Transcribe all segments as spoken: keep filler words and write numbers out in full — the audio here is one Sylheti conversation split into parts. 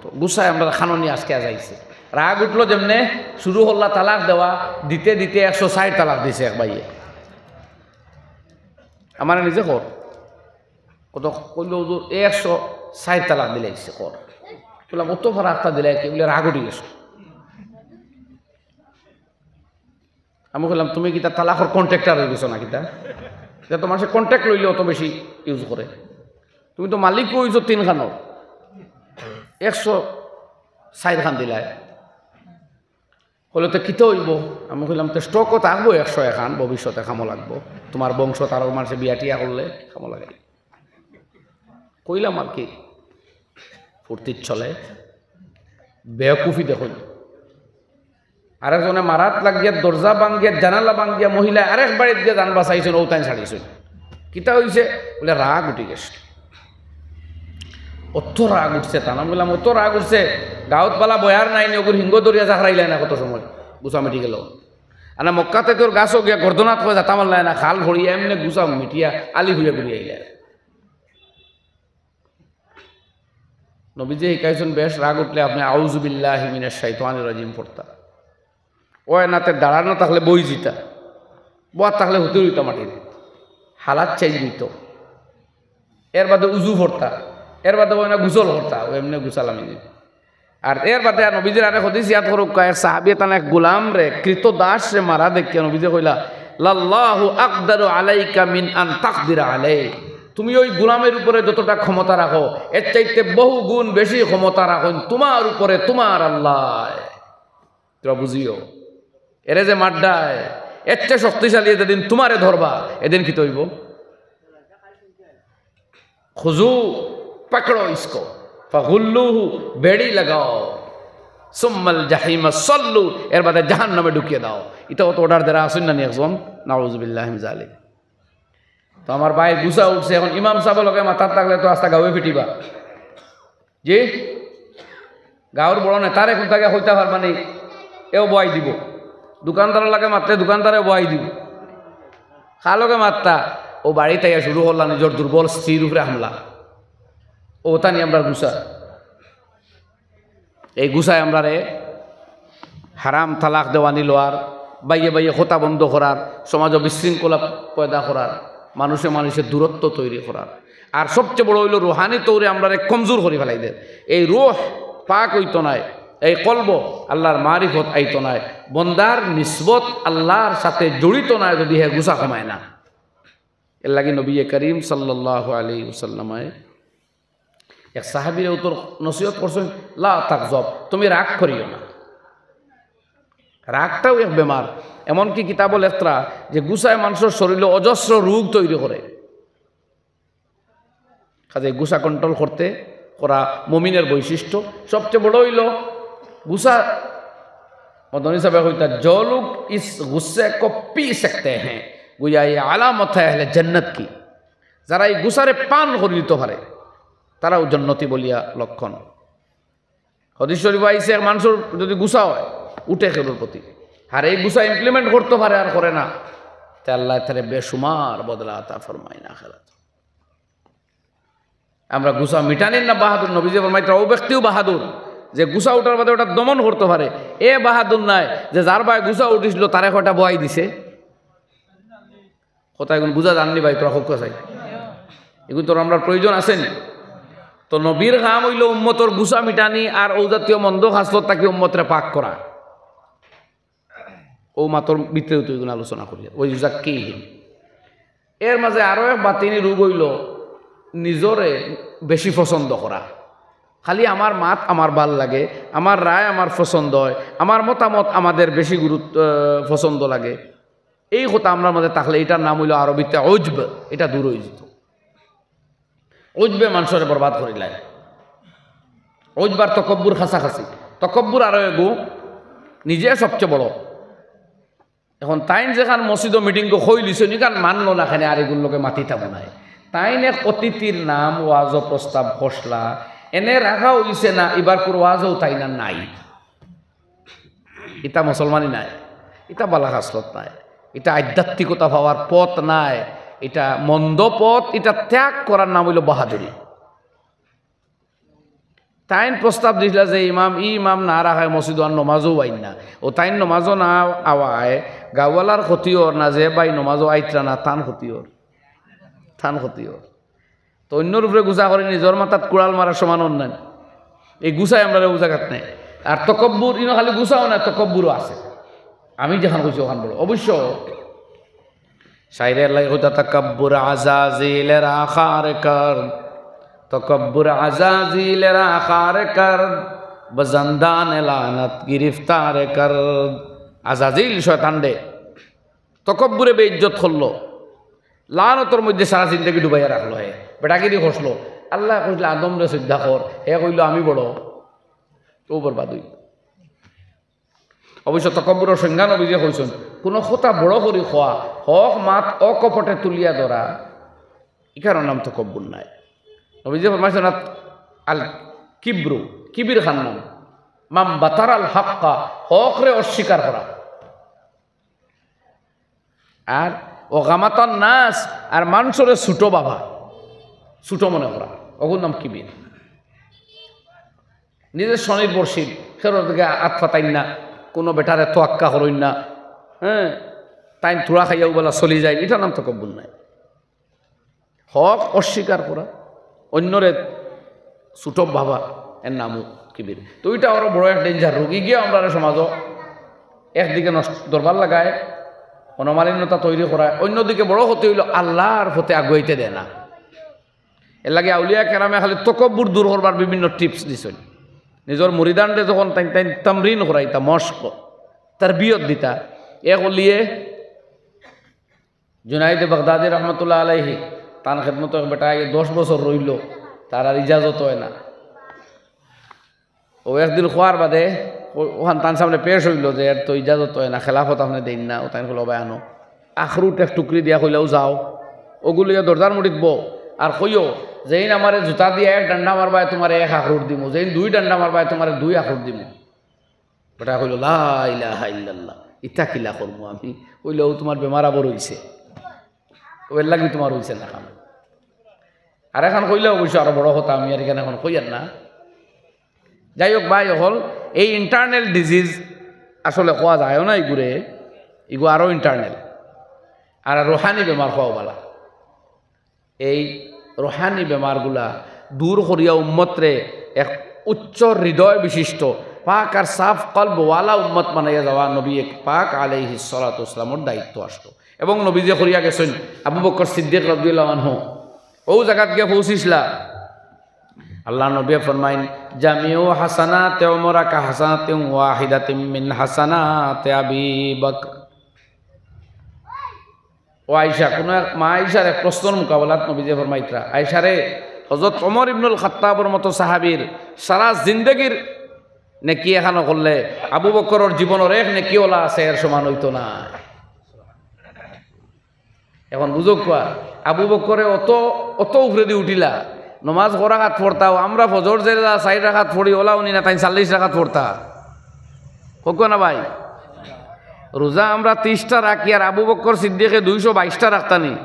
গুছায় আমরার খানো নি আজকে আজাইছে। রাগ উঠলো যেমনে, শুরু করলা তালাক দেওয়া, দিতে দিতে একশো ষাইট তালাক দিছে এক ভাইয়ে। আমারে নিজে কর, কত কইলো, "হুজুর, একশো ষাইট তালাক দিলাইছে, কর।" বললাম, "অত ফারা একটা দিলায় কিতা?" বলে, "রাগ উঠি গেছে।" আমি কইলাম, "তুমি কিতা তালাকর কন্ট্রাক্টর অই গেছো না কিতা? ইতা তো মানষে কন্ট্রাক্ট লইলে অত বেশি ইউজ করে, তুমি তো মালিক অইছো তিনখানর, একশো ষাইট খান দিলায়।" কইলো, "তে কিতা অইবো?" আমি কইলাম, "তে স্টকও থাকবো একশো এখান, ভবিষ্যতে কামো লাগবো, তুমার বংশত আরো মানষে বিয়া টিয়া করলে কামো লাগে।" কইলাম আর কি, ফুর্তির ছলে বেকুফি দেখইন। আরেকজনে মারাত লাগিয়া দরজা ভাঙ্গিয়া, জানালা ভাঙ্গিয়া, মহিলায় আরেক বাড়িত গিয়া জান বাঁচাইছইন, অউ তাইন ছাড়িছইন। কিতা অইছে? বলে, "রাগ উঠি গেছে।" অত রাগ উঠছে তান। আমি বললাম, "অত রাগ উঠছে, গাউত বালা বয়ার নাই নি, অগুর হিঙ্গ ধরিয়া জাখরাইলায় না কত সময়, গুছা মিটি গেলো। আর না মক্কাতে তোর গাছও গিয়া গর্দনাত কয় জাতা মারলায় না, খাল ভরিয়া এমনে গুছা মিটিয়া আলি হইয়া ঘুরিয়া আইলায়।" নবীজি হিকাইছইন, বেশ রাগ উঠলে আপনে আউযু বিল্লাহি মিনাশ শাইতানির রাজিম পড়তা। অউ এনাতে দাঁড়ানো থাকলে বই যিতা, বওয়াত থাকলে হুতি রইতা মাটিত, হালাত চেঞ্জ অইতো। এর বাদে উজু পড়তা, এর বাদে অউ না গোসল করতা, অউ এমনে গোসল আমি দিই। আর এর বাদে আর নবীজির আরেক হাদিস ইয়াদ করউক্কা, এক সাহাবিয়ে তান এক গোলামরে, কৃত দাসরে মারা দেখিয়া নবীজি কইলা, "লাল্লাহু আকদারু আলাইকা মিন আন তাকদিরা আলাই।" তুমি ওই গোলামের উপরে যতটা ক্ষমতা রাখো, এর চাইতে বহু গুণ বেশি ক্ষমতা রাখইন তুমার উপরে তুমার আল্লায়। তোরা বুঝিও, এরে যে মারডায়, এর চেয়ে শক্তিশালী যেদিন তুমারে ধরবা, এদিন কিতা অইবো? খুজু, পাকড়ো ইসকো, ফাগুল্লুহু, বেড়ি লাগাও, সুম্মাল জাহিমা সল্লু, এর বাদে জাহান্নামে ঢুকিয়া দাও। ইতা অত অর্ডার দেরা আছইন না নি একজন? নাউজুবিল্লাহি মিন জালিক। তো আমার ভাই গুছা উঠছে, এখন ইমাম সাবর লগে মাতাত লাগলে তো আস্তা গাউয়ে ফিটিবা। জি, গাউর বড় নেতারে কুনতা গিয়া কইতা পারবা নি, এও বওয়াই দিবো। দোকানদারর লগে মাতলে দোকানদারে বওয়াই দিবো। কার লগে মাততা, অউ বাড়িত আইয়া শুরু করলা নিজর দুর্বল স্ত্রীর উপরে হামলা। অউ তানি আমরার গুছা। এই গুছায় আমরারে হারাম তালাক দেওয়ানি লওয়ার, বাইয়ে বাইয়ে কথা বন্ধ করার, সমাজো বিশৃঙ্খলা পয়দা করার, মানুষে মানুষে দূরত্ব তৈরি করার। আর সবচেয়ে বড় অইলো রুহানি তৌরে আমরারে কমজোর করি ফালাইদের। এই রুহ পাক অইতো নায়, এই কলব আল্লার মারিফত আইতো নায়, বন্দার নিসবত আল্লার সাথে জড়িত নায়, যদি হে গুছা কমায় না। এরলাগি নবী করিম সাল্লাল্লাহু আলাইহি ওয়াসাল্লামে এক সাহাবীরে উত্তর নসিহত করছইন, "লা তাগজব, তুমি রাগ করিও না।" রাগটাও এক বেমার। এমনকি কিতাবো লেখরা যে গুছায় মানষর শরীলো অজস্র রোগ তৈরি করে। কাজে গুছা কন্ট্রোল করতে করা মুমিনের বৈশিষ্ট্য। সবচেয়ে বড় অইলো গুছা, মদনী সাবে কইতা, "জো লোগ ইস গুসে কো পি সকতে হ্যাঁ, গোয়া ইয়ে আলামত হ্যায় আহলে জন্নত কি।" যারা এই গুছারে পান করি নিতো পারে, তারাও জন্নতি বলিয়া লক্ষণ। হাদিস শরীফো আইছে, এক মানষর যদি গুছা অয়, উঠে কেউর প্রতি, আর এই গুছা ইমপ্লিমেন্ট করতো পারে আর করে না, তে আল্লায় তারে বেসুমার বদলা আতা ফরমাইন আখেরাত। আমরা গুছা মিটানির না বাহাদুর, নবীজি ফরমাইতরা, অউ ব্যক্তিউ বাহাদুর, যে গুছা উঠার বাদে অটা দমন করতো পারে। এ বাহাদুর নায়, যে যার বায় গুছা উঠিছিল, তারে কয়টা বওয়াই দিছে। কথা এগুন বুঝা যার নি ভাই, তোরা খুব কথাই। এগুন তোর আমরার প্রয়োজন আছে নি? তো নবীর কাম অইলো উম্মতর গুছা মিটানি আর অউ জাতীয় মন্দ খাসলত থাকি উম্মতরে পাক করা। অউ মাতর ভিতরেউ তো এগুন আলোচনা করি, ওয়া ইউজাক্কিহিম। এর মাঝে আরো এক বাতিনি রোগ অইলো নিজরে বেশি পছন্দ করা। খালি আমার মাত আমার ভাল লাগে, আমার রায় আমার পছন্দ অয়, আমার মতামত আমাদের বেশি গুরুত্ব, আহ, পছন্দ লাগে। এই কথা আমরার মাঝে থাকলে ইটার নাম অইলো আরবিতে উজব, ইটা দূর অইযিতো। উজবে মানষরে বরবাদ করিলায়। উজব আর তকব্বুর কাছাকাছি। তকব্বুর আরো এগু, নিজে সবচেয়ে বড়। এখন তাইন যেখান মসজিদো মিটিংগো কইলিছইন, ইখান মানলো না কেনে, আর এগুর লগে মাতিতা মনায়। তাইন এক অতিথির নাম ওয়াজো প্রস্তাব করলা, এনে রাখা অইছে না, ইবার কুর ওয়াজো তাইন আর নাই। ইটা মুসলমানি নায়, ইটা বালা খাসলত নায়, ইটা আধ্যাত্মিকতা পাওয়ার পথ নায়, ইটা মন্দ পথ, ইটা ত্যাগ করার নাম অইলো বাহাদুরি। তাইন প্রস্তাব দিছলা যে ইমাম, ই ইমাম না রাখায় মসজিদো আর নমাজও আইন না। অউ তাইন নমাজও না আওয়ায় গাঁওয়ালার ক্ষতি অর না, যে ভাই নমাজও আইতরা না, তান ক্ষতি অর, তান ক্ষতি অর। তো অইন্যর উপরে গুছা করি নিজর মাথাত কুড়াল মারার সমান অর না নি? এই গুছায় আমরারে অউ জাগাত নেয়। আর তকব্বুর, ইনো খালি গুছাও না, তকব্বুরও আছে। আমি যেখান কইছি অখান বড়। অবশ্য শায়রে আল্লায় কইতা, "তকব্বুর আজাজিলেরা খার কর, তকব্বুর আজাজিলেরা খার কর, বজন্দান লানত গিরফতার কর।" আজাজিল শয়তানরে তকব্বুরে বেইজ্জত করলো, লানতর মধ্যে সারা জিন্দেগি ডুবাইয়া রাখলো হে, বেটাগিরি করলো। আল্লায় কইছলা, "আদমরে সইজদা কর", হে কইলো, "আমি বড়", তো বরবাদ অইলো। অবশ্য তকব্বুরর সংজ্ঞা নবীজিয়ে কইছইন, কুনু কথা বড় করি কওয়া, হক মাত অকপটে তুলিয়া ধরা, ইখানর নাম তকব্বুর নায়। নবীজিয়ে ফরমাইছইন, "আল কিবরু", কিবির খান নাম, "মাম বাতারাল হাক্কা", হকরে অস্বীকার করা। আর ও গামাতান নাস, আর মানষরে ছুটো ভাবা, ছুটো মনে করা, অগুর নাম কিবির। নিজে স্বনির্ভরশীল, কেউর দিকে আত পাতাইন না, কুনু বেটারে তোয়াক্কা করইন না, হ্যাঁ, তাইন থুড়া খাইয়াউ বেলা চলি যাইন, ইটার নাম তকব্বুর নায়। হক অস্বীকার করা, অইন্যরে ছুটো ভাবা, এর নামও কিবির। তো ইটা আরো বড় এক danger রোগ। ইগিয়ে আমরারে সমাজো একদিকে নষ্ট, দরবার লাগায়, মনোমালিন্যতা তৈরি করায়, অইন্যদিকে বড় ক্ষতি অইলো আল্লার পথে আগুয়াইতে দেয় না। এরলাগি আউলিয়া কেরামে খালি তকব্বুর দূর করবার বিভিন্ন tips দিছইন। নিজর মুরিদানরে যখন তাইন তাইন তামরিন করাইতা, মশক, তরবিয়ত দিতা, এক অলিয়ে জুনাইদে বাগদাদি রহমতুল্লাহ আলাইহি, তান খেদমতো এক বেটা আগে দশ বছর রইলো, তার আর ইজাজত অয় না। অউ একদিন কওয়ার বাদে অউ, অখান তান সামনে পেশ অইলো যে এর তো ইজাজত অয় না, খেলাফত আপনে দেইন না, অউ তাইন কইলো, "ভাই আনো।" আখরুট এক টুকরি দিয়া কইলা, "অউ যাও।" অগু লইয়া দরজার মুঠিত বও, আর কইও, "যেইন আমারে জুতা দিয়া এক ডান্ডা মারবায়, তুমারে এক আখরুট দিমু, যেইন দুই ডান্ডা মারবায়, তুমারে দুই আখরুট দিমু।" বেটায় কইলো, "লা ইলাহা ইল্লাল্লাহ, ইতা কিলা করমু আমি?" কইলো, "অউ তুমার বেমার আবর অইছে, অউ এরলাগি তুমার অইছে না কাম।" আর এখান কইলে অবশ্য আরো বড় কথা, আমি আর ইখান এখন কইয়ার না। যাই হোক ভাই অকল, এই internal disease আসলে কওয়া যায়ও না ইগুরে, ইগু আরো internal। আর রুহানি বেমার কওয়াও ভালা। এই রুহানি বেমারগুলা দূর করিয়া উম্মতরে এক উচ্চ হৃদয় বিশিষ্ট, পাক আর সাফ কলবওয়ালা উম্মত বানাইয়া যাওয়া নবী এক পাক আলাইহিস সালাতু ওয়াস সালামর দায়িত্ব আসলো। এবং নবীজিয়ে করিয়া গেছইন, আবু বকর সিদ্দিক রাদিয়াল্লাহু আনহু অউ জাগাত গিয়া পৌঁছিছলা। আল্লার নবীয়ে ফরমাইন, "জামিউ হাসানাতে ওমরা কা হাসানাতিন ওয়াহিদাতিন মিন হাসানাতে আবি বকর।" ও আয়েশা, কুনু এক মা আয়েশার এক প্রশ্নর মোকাবেলাত নবীজিয়ে ফরমাইতরা, "আয়েশারে, হযরত ওমর ইবনুল খাত্তাবর মতো সাহাবীর সারা জিন্দেগির নেকি এখানো করলে আবু বকরর জীবনর এক নেকি অলা আছে, এর সমান অইতো না।" এখন বুঝউক্কা, আবু বকরে অত, অত উপরেদি উঠিলা, নমাজ ক রাকাত পড়তা, অউ আমরা ফজর যেলা চাইর রাকাত পড়ি, অলা উনি না, তাইন চাল্লিশ রাকাত পড়তা। কউক্কা না ভাই? রোজা আমরা তিশটা রাখি, আর আবু বকর সিদ্দিকে দুইশো বাইশটা রাখতা নি,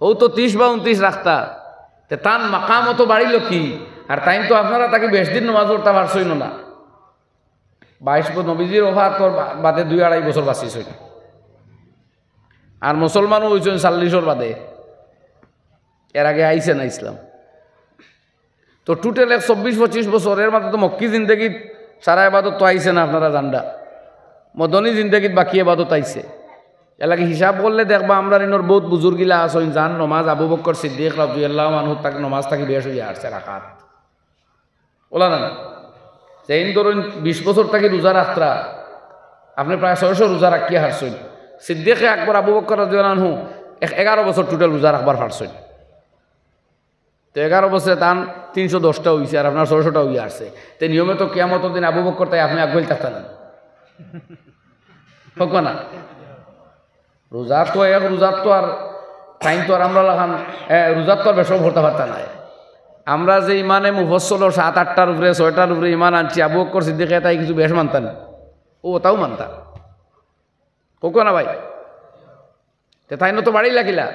অউ তো তিশ বা ঊনত্রিশ রাখতা। তে তান মাকাম অত বাড়িলো কি? আর তাইন তো আপনারা থাকি বেশ দিন নমাজ পড়তা পারছইন না। বাইশ ব-, নবীজির ওফাতর বা-, বাদে দুই আড়াই বছর বাঁচিছইন। আর মুসলমানও অইছইন চাল্লিশর বাদে, এর আগে আইছে না ইসলাম। তো total এক চব্বিশ পঁচিশ বছর, এর মাঝে তো মক্কি জিন্দেগিত সারা এবাদত তো আইছে না, আপনারা জানরা। মদনী জিন্দেগিত বাকি এবাদত আইছে। এরলাগি হিসাব করলে দেখবা, আমরার ইনোর বউত বুজুর্গিলা আছইন, যান নমাজ আবু বকর সিদ্দিক রাদিয়াল্লাহু আনহু থাকি নমাজ থাকি বেশ অইয়া আসছে রাকাত। অলা না? যেইন ধরইন বিশ বছর থাকি রোজা রাখতরা, আপনে প্রায় ছয়শো রোজা রাখিয়া হারছইন। সিদ্দিকে আকবর আবু বকর রাদিয়াল্লাহু আনহু এক-, এগারো বছর total রোজা রাখবার পারছইন। তো এগারো বছরে তান তিনশো দশটা অইছে, আর আপনার ছয়শোটা অইয়া আসছে। তে নিয়মে তো কিয়ামতর দিন আবু বকর তাই আপনে আগুয়াইল থাকতা না। কউক্কা না? রোজা তো এক, রোজার তো আর, তাইন তো আর আমরা লাখান, এ, রোজার তো আর বেশও পড়তা পারতা নায়। আমরা যে ইমানে মুফাসসল সাত আটটার উপরে, ছয়টার উপরে ইমান আনছি, আবু বকর সিদ্দিকে তাই কিছু বেশ মানতা নি, অউ অতাও মানতা। কউক্কা না ভাই? তে তাইন তো বাড়িলা কিলা।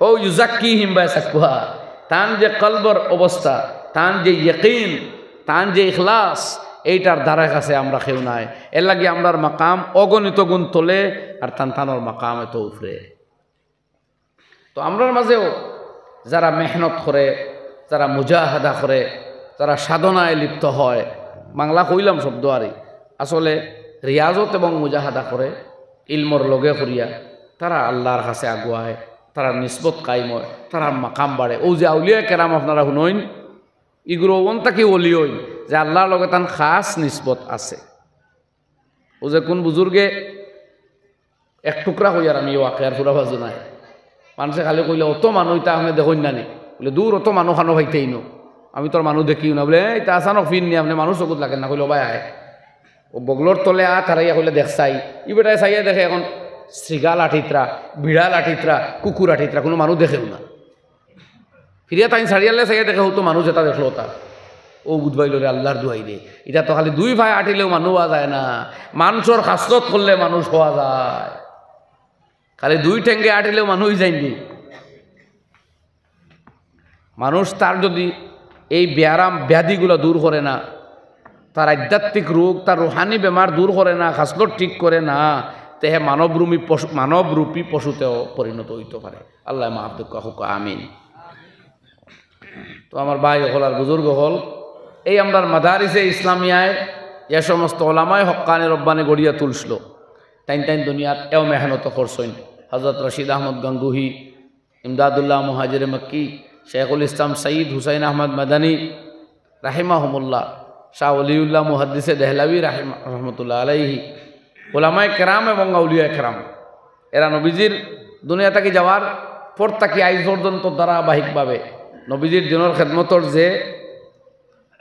হউ ইউজাক্কিহিম বিয়াসাক্কুহা। তান যে কলবর অবস্থা, তান যে ইয়াকিন, তান যে ইখলাস, এইটার ধারে কাছে আমরা কেউ নাই। এর লাগি আমরার মাকাম অগণিত গুণ তলে, আর তান তানর মাকাম এত উপরে। তো আমরার মাঝেও যারা মেহনত করে, যারা মুজাহাদা করে, যারা সাধনায় লিপ্ত হয়, বাংলা কইলাম শব্দ আরি, আসলে রিয়াজত এবং মুজাহাদা করে, ইলমর লগে করিয়া, তারা আল্লাহর কাছে আগুয়ায়, তারা নিসবত কায়েম হয়, তারা মাকাম বাড়ে। ও যে আউলিয়া কেরাম আপনারা হুনইন, ইগুলো ওন থাকি ওলি হইন, যে আল্লাহর লগে তান খাস নিসবত আছে। ও যে কোন বুজুর্গে এক টুকরা কইয়ার আমি ওয়াকিয়ার পুরা বাজু নাই। মানুষে খালি কইলে, "অত মানুষ ইতা আপনে দেখইন না নি?" বলে, "দূর, অত মানুষ খানো পাইতেই নো, আমি তোর মানুষ দেখিও না।" বলে, "এই তা আসানো ফির নি, আপনে মানুষ চকুত লাগের না।" কইলো, "ভাই আয়।" ও বগলর তলে আত হারাইয়া কইলে, "দেখ চাই।" ই বেটায় চাইয়া দেখে এখন শ্রীগাল আটিত্রা, বিড়াল আটিত্রা, কুকুর আটিত্রা, কোনো মানুষ দেখেও না। ফিরিয়া তাইন চারিয়ালে চাইয়া দেখে, হয়তো মানুষ এটা দেখলো তা। ও বুধবাইল রে আল্লাহর দুয়াই রে, এটা তো খালি দুই পায়ে আটিলেও মানুষ হওয়া যায় না, মানুষর খাসলত করলে মানুষ হওয়া যায়। খালি দুই ঠেঙ্গে আটিলেও মানুষ হয়ে যায়নি। মানুষ তার যদি এই ব্যারাম ব্যাধিগুলো দূর করে না, তার আধ্যাত্মিক রোগ, তার রুহানি বেমার দূর করে না, খাসলত ঠিক করে না, তে হে মানবরূপী পশু, মানবরূপী পশুতেও পরিণত হইতে পারে। আল্লাহ মাফ দুঃখ হোক, আমিন। তো আমার ভাই হকল আর বুজুর্গ হকল, এই আমরার মাদারিসে ইসলামিয়ায় যে সমস্ত ওলামায়ে হক্কানি রব্বানি গড়িয়া তুলছিল, তাইন তাইন দুনিয়াত এও মেহনত করছইন। হযরত রশিদ আহমদ গাঙ্গুহি, ইমদাদুল্লাহ মুহাজিরে মক্কি, শেখুল ইসলাম সৈয়দ হুসাইন আহমদ মাদানী রাহিমাহুমুল্লাহ, শাহ ওলিউল্লাহ মুহাদ্দিসে দেহলাভী রাহিমা-, রহমতুল্লাহ আলাইহি, ওলামায়ে কেরাম এবং আউলিয়ায়ে কেরাম, এরা নবীজির দুনিয়া থাকি যাওয়ার পর থাকি আইজ পর্যন্ত ধারাবাহিকভাবে নবীজির দিনর খেদমতর যে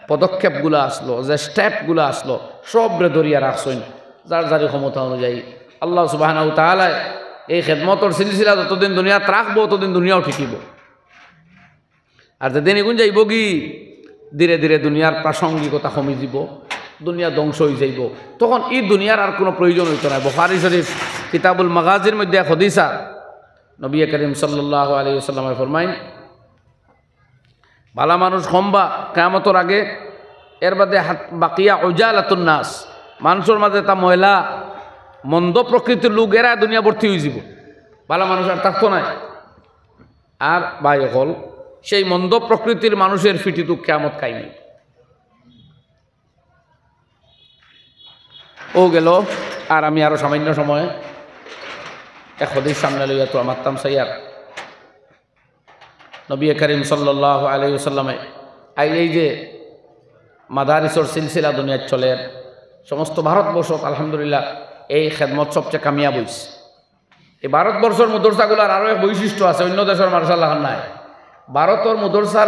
পদক্ষেপগুলা আসলো, যে স্টেপগুলা আসলো, সবরে ধরিয়া রাখছইন যার যার ক্ষমতা অনুযায়ী। আল্লাহ সুবহানাহু ওয়া তাআলা এই খেদমতর সিলসিলা যতদিন দুনিয়াত রাখবো, ততদিন দুনিয়াও টিকিব। আর যেদিন এগুন যাইবগি, ধীরে ধীরে দুনিয়ার প্রাসঙ্গিকতা কমি যাব, দুনিয়া ধ্বংস হয়ে যাইব, তখন এই দুনিয়ার আর কোনো প্রয়োজন হইতো না। বুখারী শরীফ কিতাবুল মাগাজির মধ্যে এক হাদিস আর নবী করিম সাল্লাল্লাহু আলাইহি ওয়াসাল্লামে ফরমাইন, "ভালা মানুষ কমবা কিয়ামতর আগে, এর বাদে হাত বাকিয়া উজালাতুন নাস, মানুষর মাঝে তা ময়লা, মন্দ প্রকৃতির লোক, এরা দুনিয়া ভর্তি হয়ে যাব, ভালা মানুষ আর থাকতো না।" আর ভাই হকল, সেই মন্দ প্রকৃতির মানুষের ফিটিতু কিয়ামত কায়েম। ও গেল, আর আমি আরো সামান্য সময় এক হাদিস সামনে লইয়া তো মাততাম চাইয়ার। নবী করিম সাল্লাল্লাহু আলাইহি ওয়াসাল্লামে আই-, এই যে মাদারিসর সিলসিলা দুনিয়াত চলের, সমস্ত ভারতবর্ষত আলহামদুলিল্লাহ এই খেদমত সবচেয়ে কামিয়াব হইছে। এই ভারতবর্ষর মাদ্রাসাগুলার আরো এক বৈশিষ্ট্য আছে, অন্য দেশর মাদ্রাসা লাখান নাই। ভারতর মাদ্রাসার